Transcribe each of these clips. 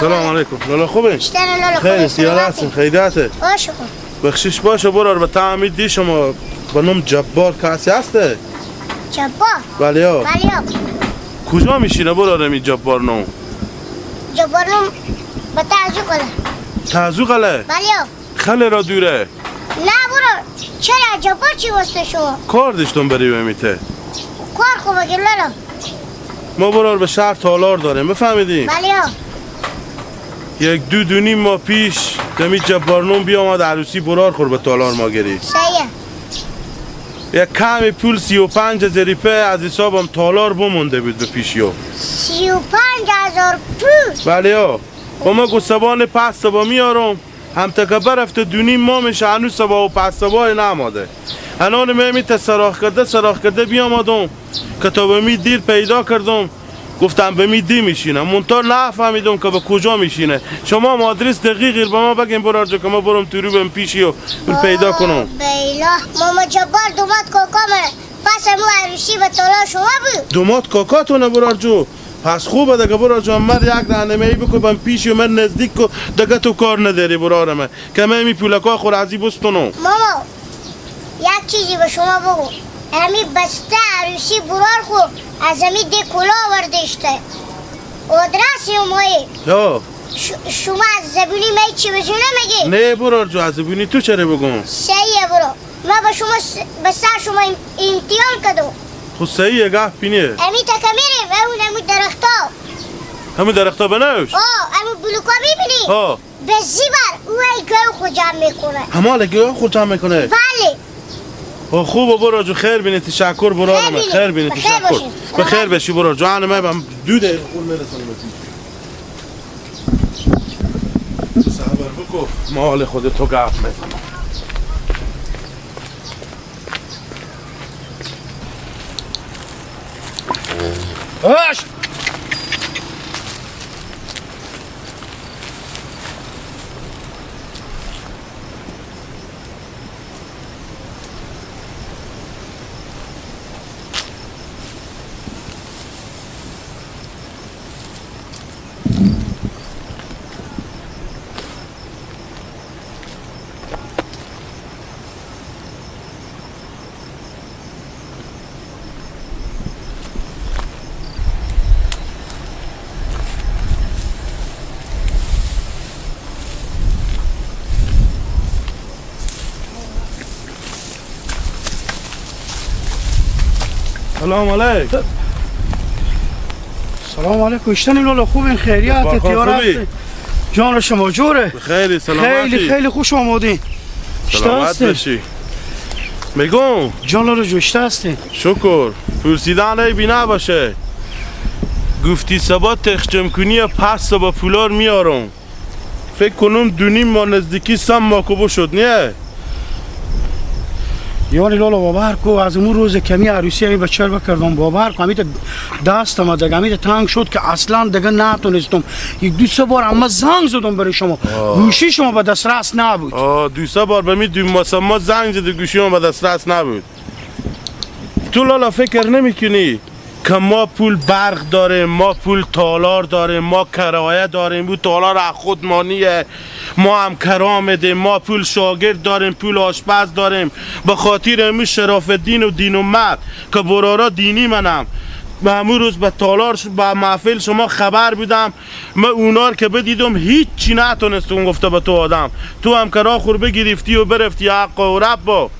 سلام علیکم لالا خوبی؟ خیلی سیاره هستیم خیلیاته باشه. بخشش باشه برار به تعمید دی شما به نام جبار کسی هسته؟ جبار؟ بله ها. بله ها. کجا میشینه برار می جبار نام؟ جبار نام به تعزو قله. تعزو قله؟ بله ها. خیلی را دوره. نه برار چرا جبار چی واسه شما؟ کار داشتم بری بمیته. کار خوبه که لالا ما برار به شهر تالار داریم بفهمیدیم؟ بله ها. یک دو دو نیم ماه پیش دمی جبارنوم بیامد عروسی برار خور به تالار ما گرید. صحیح. یک کمی پول 35 زریپه از حسابم تالار بمونده بود به پیشیو. 35,000 پول؟ بله ها. و ما گو سبان پس سبا میارم هم تکبر رفته دو نیم ماه میشه هنوز سبا و پس سبا نماده. هنان می سراخ کرده سراخ کرده بیامدم که تا به می دیر پیدا کردم گفتم به می دی میشینم منتها نفهمیدم که به کجا میشینه. شما آدرس دقیقی به ما بگین برار جو که ما برم تو رو بهم پیشی و پیدا کنم. بیلا ماما جبار دومات کاکا منه پس امو عروسی به تالار شما بود. دومات کاکاتونه برار جو پس خوبه دیگه برار جو من یک رهنمایی بکن بهم پیشی و من نزدیک کو دیگه تو کار نداری برار من که من می پولکا خور عزی بستونم. ماما یک چیزی به شما بگو همی بسته عروسی برار خو از همی دی کلا آوردشته آدرس مایی شما از زبونی می چی بزونه میگی؟ نه برار جو از زبونی تو چرا بگم؟ صحیحه برو ما به شما به سر شما امتحان کردم. خب صحیحه گه پینه همی تکه میریم اون همی درختا همون درختا بنوش؟ آه همون بلوکا میبینی؟ آه به زیبر او ای گیو خود جمع میکنه. همه گیو خود جمع میکنه؟ بله. خوبه برو جو خیر بینی تشکر برارم خیر بینی تشکر به خیر بشی برار جو انا من دو دقیقه خون میرسم به صبر بکو مال خود تو گپ میزنم. اش سلام علیکم. سلام علیکم. اشتنیم لالا خوبین خیریت تیار جان شما جوره؟ خیلی سلامتی. خیلی خیلی خوش آمدین. سلامت باشی. میگم جان لالا جو اشته هستین؟ شکر. پرسیدن عیبی نباشه. گفتی سبا تخجم کنی پس سبا پولار میارم. فکر کنم دو نیم ماه نزدیکی سم ماکوبو شد نیه؟ یعنی لالا باور کو از اون روز کمی عروسی همین بچه رو بکردم باور کو همین دستم دیگه همین تنگ شد که اصلا دیگه نتونستم. یک دو سه بار اما زنگ زدم برای شما گوشی شما به دسترس نبود. دو سه بار به می دو ما زنگ زد گوشی ما به دسترس نبود. تو لالا فکر نمیکنی که ما پول برق داریم، ما پول تالار داریم، ما کرایه داریم، بود تالار از خود مانیه، ما هم کرا میدیم، ما پول شاگرد داریم، پول آشپز داریم. به خاطر امی شراف دین و دین و مرد که برارا دینی منم و همون روز به تالار به محفل شما خبر بودم. من اونار که بدیدم هیچی نتونستم گفته به تو آدم تو هم کرا خور بگرفتی و برفتی حق و رب با.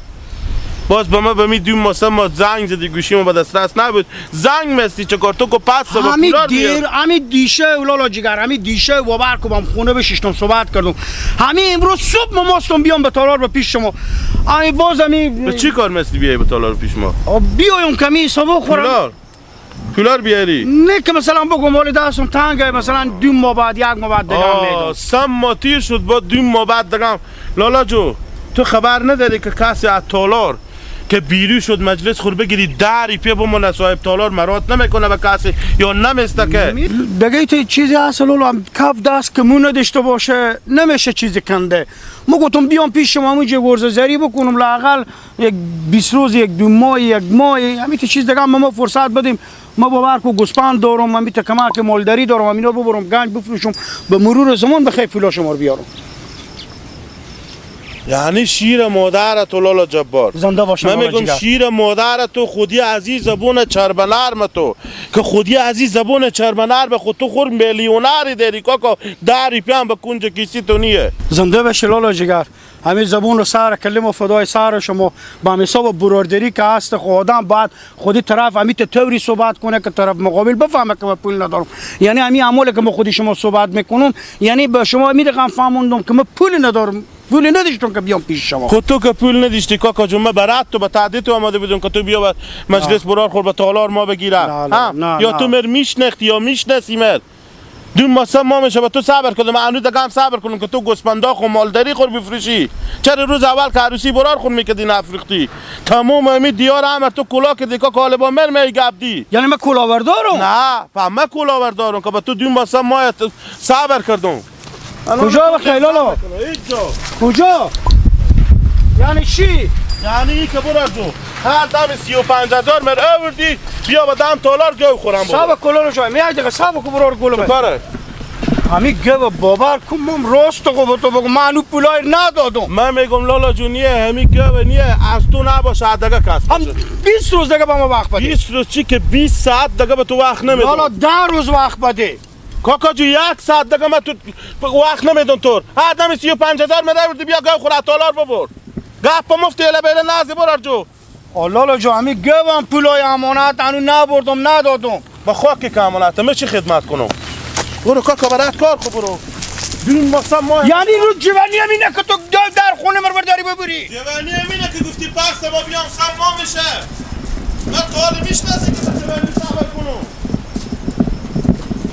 باز به ما به می دو ما زنگ زدی گوشی ما به دسترس نبود. زنگ مستی چه کار تو کو پس با همین دیر همین دیشه لالا جگر همین دیشه باور کو بام خونه بششتم صحبت کردم. همین امروز صبح ما ماستم بیام به تالار به پیش شما. همین باز همین به چی کار مستی بیای به تالار پیش ما؟ بیایم کمی صبح خورم پولار بیاری؟ نه که مثلا بگم مال دستم تنگه مثلا دو ماه بعد یک ماه بعد دیگه میدم. سم ما تیر شد با دو ماه بعد دیگه. لالا جو تو خبر نداری که کسی از تالار که بیرو شد مجلس خور بگیری دری پی بمونه صاحب تالار مرات نمیکنه به کسی یا نمیسته که دیگه تو چیزی هست لالا کف دست که مو نداشته باشه نمیشه چیزی کنده. ما گفتم بیام پیش شما اونجا ورزه زری بکنم لاقل یک 20 روز یک دو ماه یک ماه همین چیز دیگه ما فرصت بدیم. ما باور کو گوسفند دارم، من میته کمک مالداری دارم، اینا رو ببرم گنج بفروشم به مرور زمان بخیر پولا شما رو بیارم. یعنی شیر مادر تو لالا جبار زنده باشم. من میگم شیر مادر تو خودی عزیز زبون چرب نرم تو که خودی عزیز زبون چرب نرم خود تو خور میلیونری داری کاکا دری پیام به کنج کیسی تو نیه. زنده باش لالا جگر. همین زبون رو سر کلم و فدای سر شما با حساب برادری که هست خو آدم بعد خودی طرف همین طوری صحبت کنه که طرف مقابل بفهمه که من پول ندارم. یعنی همین اعمالی که ما خودی شما صحبت میکنم یعنی به شما میرقم فهموندم که من پول ندارم، پول نداشتم که بیام پیش شما. خود تو که پول نداشتی کاکا جون من برات تو به تعدید تو آماده بودم که تو بیا به مجلس برار خور به تالار ما بگیره. یا تو مر میشنختی یا میشناسی مر دو ماه ما میشه به تو صبر کنم. من دیگه هم صبر کنم که تو گوسفندا خو مالداری خور بفروشی. چرا روز اول که عروسی برار خور میکردی نفروختی؟ تمام همین دیار امر تو کلا کردی که کالبا مر می گبدی. یعنی من کلاوردارم؟ نه فهم کلاوردارم که به تو دو ماه ما صبر کردم. کجا بخیر لالا؟ کجا؟ یعنی چی؟ یعنی ای که برار جو هر دم 35,000 مر آوردی بیا با دم تالار گو خورم. صاحب کلارو شای میای دیگه صاحب کو برار گلم. چیکاره؟ همین گو باور کن من راست کو تو بگو من اون پولای ندادم. من میگم لالا جون نیه همین گو نیه از تو نباشه دیگه کس هم 20 روز دیگه به ما وقت بده. 20 روز چی که 20 ساعت دیگه به تو وقت نمیدم. لالا 10 روز وقت بده. کاکا جو یک ساعت دیگه من تو وقت نمیدم تو. هر دم 35,000 مر آوردی بیا گو خور تالار ببر. گپ مفت اله بیله نازی برار جو. لالا جو همین گوم پولای امانت هنو نبردم ندادم. با خاک که امانت من چی خدمت کنم؟ برو کاکا برات کار خو برو. دون ماسا ما یعنی رو جوانی همینه که تو در خونه مر برداری ببری. جوانی همینه که گفتی پس ما بیام سم ما میشه. من تو حال میشناسی که جوانی صبر کنم.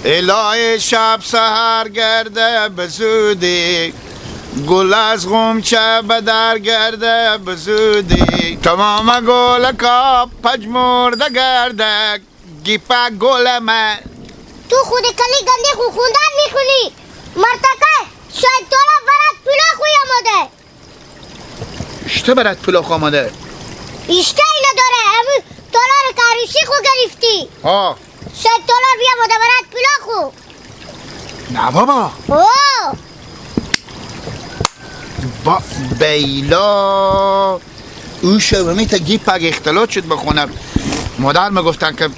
الهی شب سحر گرده بزودی گل از غمچه به در گرده بزودی تمام گل کا پژمرده گرده گیپا گل من. تو خود کلی گنده خو خوندن میخونی مرتکه شاید تولا برات پولا خوی آماده. اشته برات پولا خو آماده؟ اشته اینا داره همون تالار که عروسی خو گرفتی. ها شاید تالار بیا آماده برات پولا خو. نه بابا. اوه با بیلا او شومی تا گیپگ اختلاط شد به خونه. مادر میگفتن که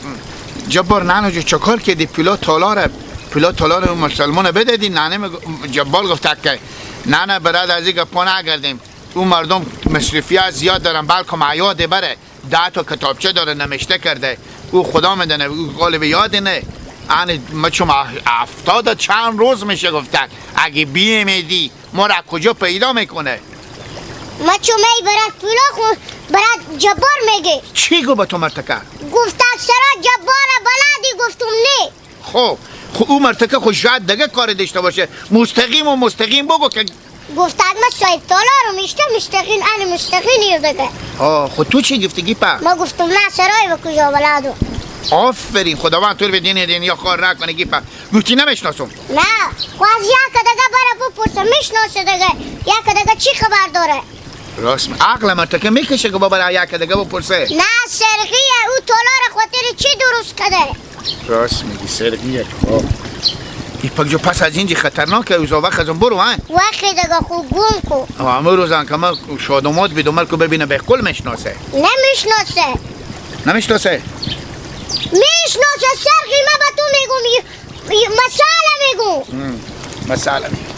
جبار ننه جو چکار کردی پولا تالاره پولا تالار مسلمان بدادی. ننه جبار گفت که ننه براد از این گپا نگردیم اون مردم مصرفی زیاد دارن بلکه معیاده بره 10 تا کتابچه داره نمشته کرده او خدا میدونه او قالب یاد نه. ان ما چون 70 چند روز میشه گفتن اگه بیمیدی ما را کجا پیدا میکنه؟ ما چون می برات پولا خو برات جبار میگه. چی گو با تو مرتکه؟ گفت اکثرا جبار بلدی گفتم نه. خب خب او مرتکه خب شاید دیگه کار داشته باشه. مستقیم و مستقیم بگو که گفت ما صاحب تالار رو میشته مستقیم ان مستقیم دیگه. آه خب تو چی گفتی گیپا؟ ما گفتم نه سرای به کجا بلدو. آفرین خداوند تو رو به دین دنیا کار نکنه گیپا. گفتی نمیشناسم. نه خب از یک دیگه برا بپرسم میشناسه دیگه یک دیگه چی خبر داره؟ راست عقل مرتکه میکشه که بابا یک دیگه بپرسه. نه سرقیه او تالار خاطر چی درست کرده؟ راست میگی سرقیه. خب گیپا جو پس از اینجا خطرناکه اوزا وقت ازم برو ها. وقت دیگه خب گم کو. همه روزن که من شادومات بیدومل که ببینه به کل میشناسه. نمیشناسه. نمیشناسه؟ میشناسه سرقی من به تو میگم مسئله میگم. مسئله میگم.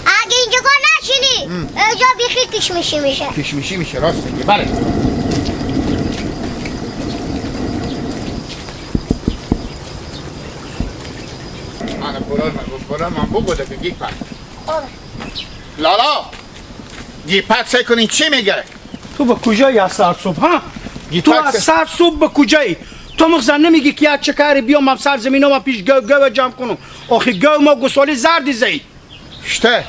اگه اینجا نشینی اینجا بیخی کشمیشی میشه. کشمیشی میشه راست میگی. بله انا برای من بگو دیگه گیپک. لالا گیپک سعی کنین چی میگه؟ تو به کجایی از سر صبح ها؟ تو از سر صبح به کجایی؟ تو مخزن نمیگی که یک چه کاری بیام من سر زمین ما پیش گو گو جمع کنم. آخه گو ما گسالی زردی زی. اشته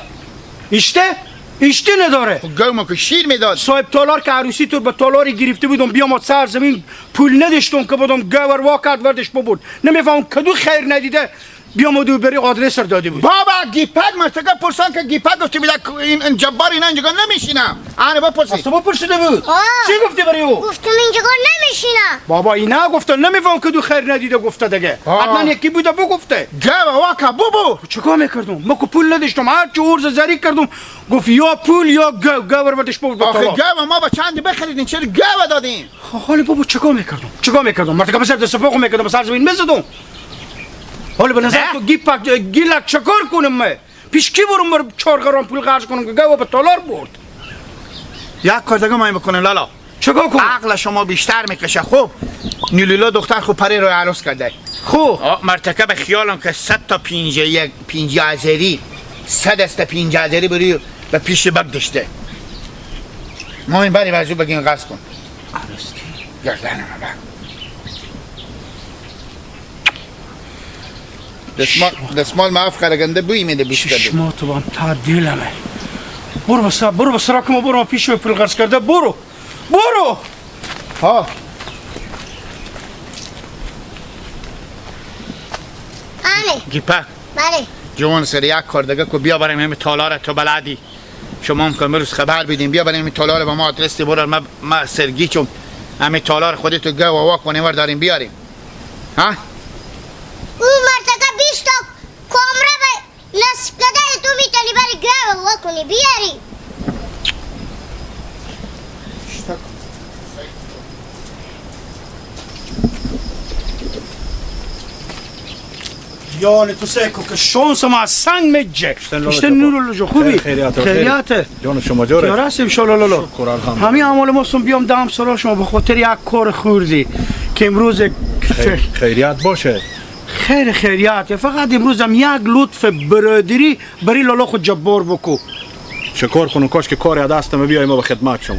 اشته؟ اشتی نداره. گو ما که شیر میداد. صاحب تالار که عروسی تو به تالاری گرفته بودم بیام سر زمین پول نداشتم که بودم گور وا کرد وردش ببرد. نمیفهم کدو خیر ندیده بیام دو بری آدرس رو داده بود. بابا گیپک مرتکه پرسان که گیپک گفتی بیده این جبار اینا اینجا نمیشینم. آره بپرسی. از تو بپرسیده بود. چی گفتی برای او؟ گفتم اینجا نمیشینم. بابا اینا گفته نمیفهم کدو خیر ندیده گفته دیگه. حتما یکی بوده بگفته. گو واکا بابا چیکار میکردم؟ ما که پول نداشتم هر چی ارز زری کردم گفت یا پول یا گو گور وردش بود. آخه گو ما با چند بخریدیم چرا گو دادیم؟ حالا بابا چیکار میکردم؟ چیکار میکردم؟ مرتکه بسر دست پاخو میکردم سر زمین میزدم. حالا به نظر تو گیپک گیلک چکار کنم من؟ پیش کی برم بر 4 گرم پول خرج کنم که گو به تالار برد؟ یک کار دیگه ما بکنیم لالا. چیکار کنم؟ عقل شما بیشتر میکشه. خب نیلیلا دختر خو پری رو عروس کرده. خب مرتکب خیالم که 100 تا 51 50 100 است 50 بری به پیش بگ داشته. ما این بری بازو بگین قرض کن. عروس کی؟ گردن من. دستمال معاف خرگنده بوی میده بیشتر. چشمات تو بام تا دلمه. برو بسرا برو بسرا که ما برو پیش پول قرض کرده برو برو. ها آنه گیپه. بله جوان سر یک کار دیگه که بیا بریم همین تالار تو بلدی شما هم که امروز خبر بدیم بیا بریم همین تالار با ما آدرس برو ما سرگی چون همین تالار خودتو گو وا کنیم ور داریم بیاریم. ها اون مرتکه 20 تا کامره به نصب کرده تو میتونی بری گو وا کنی بیاری. یعنی تو سیکو که شانس ما از سنگ میجه. اشته نور جو خوبی؟ خیریاته. جان شما جوره؟ یار هستیم انشالله لالا. همین اعمال ماستم بیام دم سرا شما به خاطر یک کار خوردی که امروز خیریت باشه. خیر خیریت فقط امروز هم یک لطف برادری بری لالا خود جبار بکو. چه کار کنم؟ کاش که کاری دستم بیای ما به خدمت شما.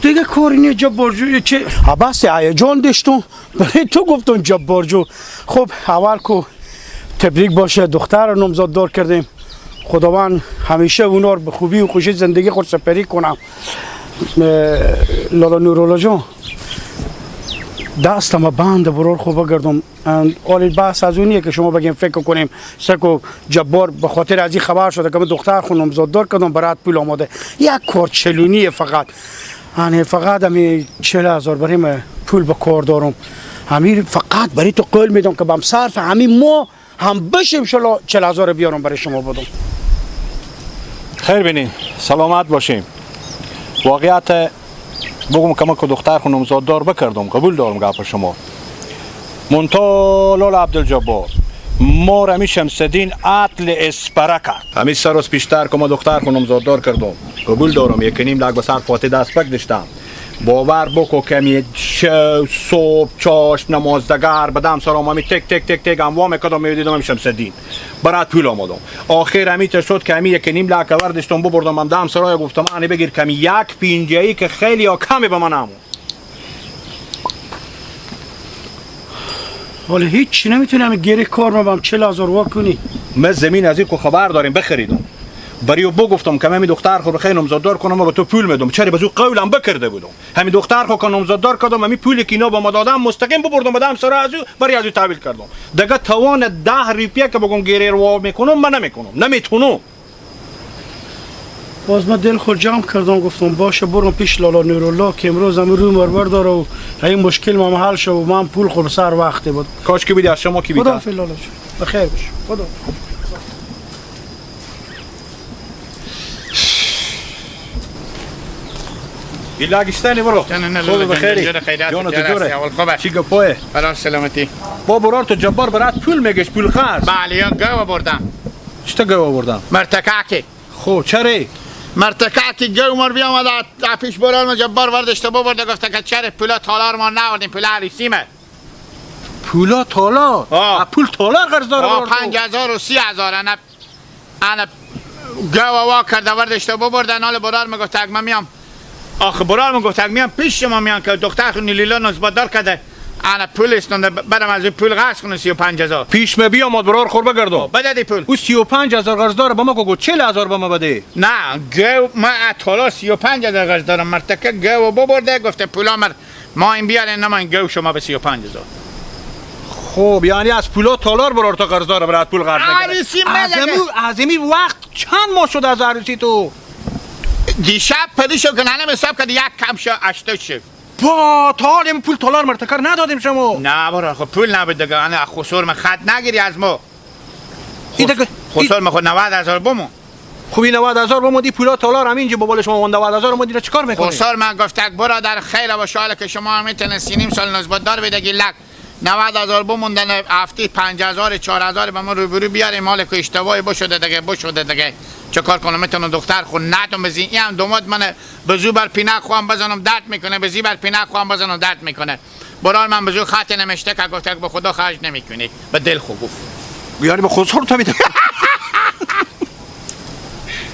دیگه کاری نیست جبار جو. چه عباس هیجان داشتم برای تو گفتم جبار جو. خب اول کو تبریک باشه دختر رو نامزد دار کردیم. خداوند همیشه اونا رو به خوبی و خوشی زندگی خود سپری کنم. لالا نورولا جان دستم بند برور خوب بگردم. آلی بحث از اونیه که شما بگیم فکر کنیم سکو جبار به خاطر از این خبر شده که من دختر خود نامزد دار کردم برات پول آماده. یک کار چلونیه فقط. یعنی فقط همی 40,000 برای پول به کار دارم. همین فقط برای تو قول میدم که بم صرف همین ما هم بشیم انشالله 40,000 بیارم برای شما بدم. خیر بینین سلامت باشیم. واقعیت بگم که من که دختر خو نامزد دار بکردم قبول دارم گپ شما. منتها لالا عبدالجبار ما را می شمسدین عدل اسپره کرد. همین سه روز پیشتر که ما دختر خو نامزد دار کردم قبول دارم 1.5 لک به سر فاتح دست پک داشتم. باور بکو که شو صبح چاش نمازدگر بدم سرام همی تک تک تک تک اموا میکردم میدیدم همی شمسدین برات پول آمدم. آخر همی تا شد که همی 1.5 لک وردشتم ببردم هم دم سرای گفتم انی بگیر کمی یک پینجه‌ای که خیلی یا کمی به من امون. ولی هیچ نمیتونم گیره کار ما بم 40,000 وا کنی. من زمین از این که خبر داریم بخریدم. برای او بگفتم که من دختر خو بخیر نامزددار کنم و به تو پول میدم. چرا بزو قولم بکرده بودم. همین دختر خو که نامزددار کردم همین پولی که اینا به ما دادم مستقیم ببردم بدم سر از او برای از او تحویل کردم. دیگه توان 10 روپیه که بگم گیره رو میکنم من نمیکنم. نمیتونم. باز من دل خود جمع کردم گفتم باشه برم پیش لالا نورالله که امروز هم روی مرور داره و این مشکل ما حل شد و من پول خود سر وقتی بود. کاش که بیدی از شما کی بیدی. خدا لالا بخیر باش. خدا ایلاگشتنی برو. خوب بخیری. جان تو جوره. چی گپوه؟ برار سلامتی. با برار تو جبار برات پول میگش پول خرج. بله یا گو بردم. چطور گو بردم؟ مرتکاکی. خب چرا؟ مرتکاکی گو مر بیامد پیش برار ما جبار وردشته ببرده گفته که چرا پولا تالار ما نوردیم پولا عریسیمه. پولا تالار؟ پول تالار قرض داره برار. 5,000 و 30,000 انا گو وا کرده وردشته ببرده نال برار میگفت من میام. آخه برار من گفت میام پیش شما میان که دختر خو نیلیلا نزبادار کرده انا پول استم برم از پول قرض کنم 35,000 پیش ما بیا ماد برار خور بگردم بده پول او 35,000 قرض داره با ما گو 40,000 با ما بده. نه گو ما اتالا 35,000 قرض دارم مرتکه گو ببرده گفته پولا مر ما این بیارین نه من گو شما به 35,000. خب یعنی از پولا تالار برار تا قرض داره برات پول قرض نگیره. از این وقت چند ماه شد از عروسی تو؟ دیشب پدی شد که ننم حساب کرد یک کم شد 8 شد. با تا این پول تالار مرتکر ندادیم شما. نه برار خب پول نبود دیگه. انا خسور من خط نگیری از ما. خسور من خود 90,000 بمون. خب این 90,000 بمون دی پولا تالار همینجا با بال شما 90,000 ما دیگه چیکار میکنی؟ خسور من گفت برادر خیر و شاله که شما میتونید 3.5 سال نسبت دار بدگی لک 90,000 بموندن هفته 5,000 4,000 به ما روبرو بیاریم مال که اشتباهی بشده دیگه بشده دیگه چه کار کنم میتونم دختر خود ندم بزین این هم دوماد من به زو بر پینه خواهم بزنم درد میکنه به زی بر پینه خواهم بزنم درد میکنه برار من به زو خط نمشته که گفته به خدا خرج نمیکنی به دل خو گفت یعنی به خود تا میده.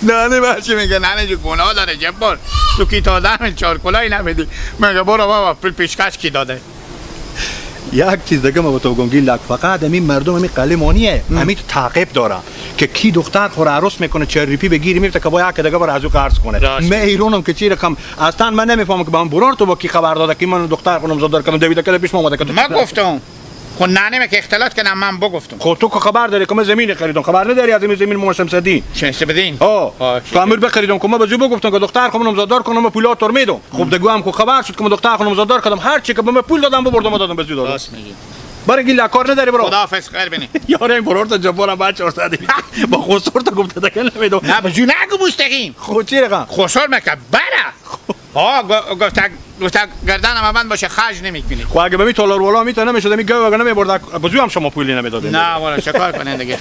نه نه بچه میگه نه نه گناه داره جبار تو کی تا دم چهار کلای نمیدی میگه برو بابا پول پیشکش کی داده. یک چیز دیگه ما به تو بگم گیلک فقط همین مردم همین قلیمانیه همین تو تعقیب داره که کی دختر خور عروس میکنه چریپی بگیری میفته که با یک دیگه بر از او قرض کنه. من ایرانم که چی رقم اصلا من نمیفهمم که با من برار تو با کی خبر داده که من دختر خونم زادار کردم دویده که پیش ما اومده که من گفتم خب نه که اختلاط کردم من بگفتم. خب تو که خبر داری که من زمین خریدم خبر نداری از این زمین ما شمسدین شمسدین آه تو امیر بخریدم که ما به زو بگفتم که دختر خونم زادار کنم پولا تو میدم. خب دیگه هم که خبر شد که من دختر خونم زادار کردم هر چی که به من پول دادم ببردم دادم به زو دادم. راست میگی برای گیل کار نداری برو خداحافظ خیر بینی. یاره این برار تا جبارم بعد 400 با خسر تا گفته دیگه نمیدم. نه به زو نگو مستقیم. خب چی رقم خسر مکه بره ها گفت گفت گردنم بند باشه خرج نمیکنی. خب اگه ببین تالار والا میتونه نمیشد می گو اگه نمیبرد بزو هم شما پولی نمیدادین. نه والا چیکار کنین دیگه.